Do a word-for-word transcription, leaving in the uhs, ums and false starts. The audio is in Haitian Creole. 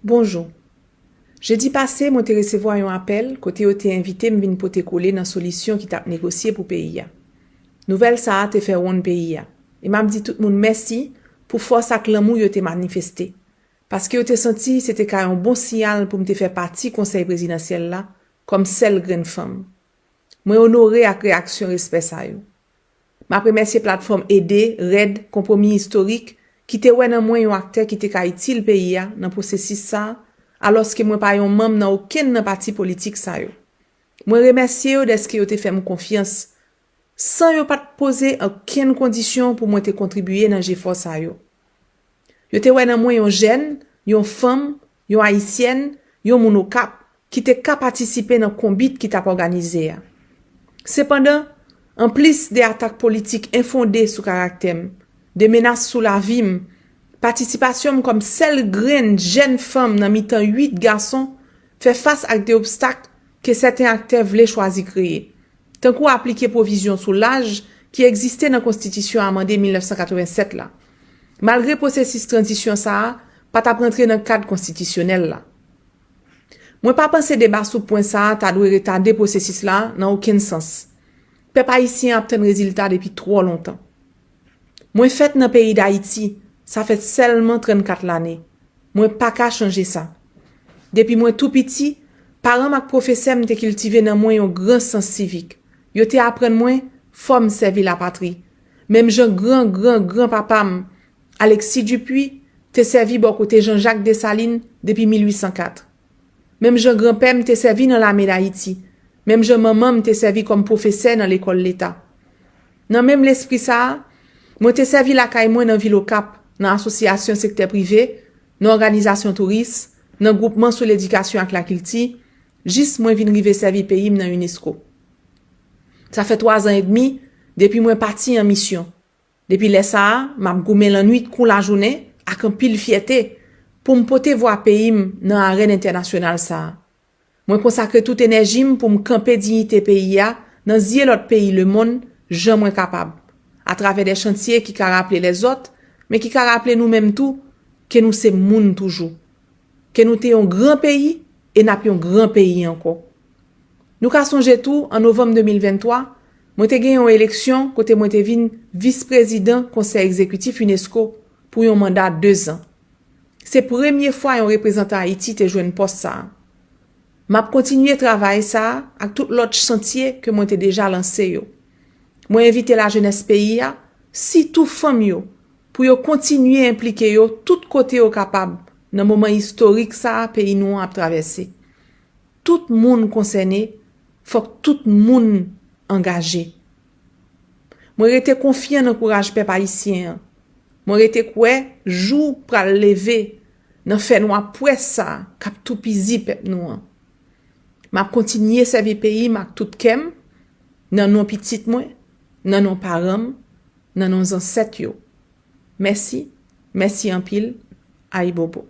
Bonjou. Jedi pase, mwen te resevwa yon apèl kote yo te envite m vin pote kole nan solisyon ki t ap negosye pou peyi a. Nouvèl sa a te fè wonn peyi a, e m ap di tout moun mèsi pou fòs ak lanmou yo te manifeste, paske yo te santi se te ka yon bon siyal pou m te fè pati Konsèy Prezidansyèl la kòm sèl grenn fanm. Mwen onore ak reyaksyon respè sa yo. M ap remèsye platfòm Ede, Rèd, Konpwomi Istorik, ki te wè nan mwen yon aktè ki te ka itil peyi a nan pwosesis sa a, alòske mwen pa yon manm nan okenn nan pati politik sa yo. Mwen remèsye yo dèske yo te fè m konfyans, san yo pa t poze okenn kondisyon pou mwen te kontribye nan jefò sa yo. Yo te wè nan mwen yon jèn, yon fanm, yon Ayisyèn, yon moun Okap, ki te ka patisipe nan konbit ki t ap òganize a. Sepandan, anplis de atak politik enfonde sou karaktè m, de menas sou lavi m, patisipasyon m kòm sèl grenn jèn fanm nan mitan uit gason fè fas ak de obstak ke sèten aktè vle chwazi kreye, tankou aplike pwovizyon sou laj ki egziste nan Konstitisyon amande mil nèf san katrevennsèt la, malgre pwosesis tranzisyon sa a pa t ap rantre nan kad konstitisyonèl la. Mwen pa panse deba sou pwen sa a ta dwe retade pwosesis la nan okenn sans. Pèp ayisyen an ap tann rezilta depi twò lontan. Mwen fèt nan peyi Dayiti, sa fè sèlman trannkat lane. Mwen pa ka chanje sa. Depi mwen tou piti, paran m ak pwofesè m te kiltive nan mwen yon gran sans sivik. Yo te aprann mwen fò m sèvi lapatri. Menm jan gran gran gran papa m, Alexis Dupuy, te sèvi bò kote Jean-Jacques Dessalines depi mil uit san kat. Menm jan granpè m te sèvi nan lame Dayiti, menm jan manman m te sèvi kòm pwofesè nan lekòl leta. Nan menm lespri sa a, mwen te sèvi lakay mwen nan vil Okap, nan asosyasyon sektè prive, nan òganizasyon touris, nan gwoupman sou ledikasyon ak lakilti, jis mwen vin rive sèvi peyi m nan unesco. Sa fè twazan edmi depi mwen pati an misyon. Depi lè sa a, m ap goumen lannwit kou lajounen ak anpil fyète pou m pote vwa peyi m nan arèn entènasyonal sa a. Mwen konsakre tout enèji m pou m kanpe diyite peyi a nan zye lòt peyi lemonn jan mwen kapab, atravè de chantye ki ka raple lèzòt, men ki ka raple nou menm tou ke nou se moun toujou, ke nou te yon gran peyi e n ap yon gran peyi ankò. Nou ka sonje tou, an novanm de mil venntwa, mwen te gen yon eleksyon kote mwen te vin vis prezidan Konsèy Egzekitif unesco pou yon manda dezan. Se premye fwa yon reprezantan Ayiti te jwenn pòs sa a. M ap kontinye travay sa a ak tout lòt chantye ke mwen te deja lanse yo. Mwen envite lajenès peyi a, sitou fanm yo, pou yo kontinye enplike yo tout kote yo kapab nan moman istorik sa a peyi nou an ap travèse. Tout moun konsène, fòk tout moun angaje. Mwen rete konfyan nan kouraj pèp ayisyen an. Mwen rete kwè jou pral leve nan fènwa pwès sa a k ap toupizi pèp nou an. M ap kontinye sèvi peyi m ak tout kè m, nan non pitit mwen, nan non paran m, nan non zansèt yo. Mèsi, mèsi anpil, ayibobo.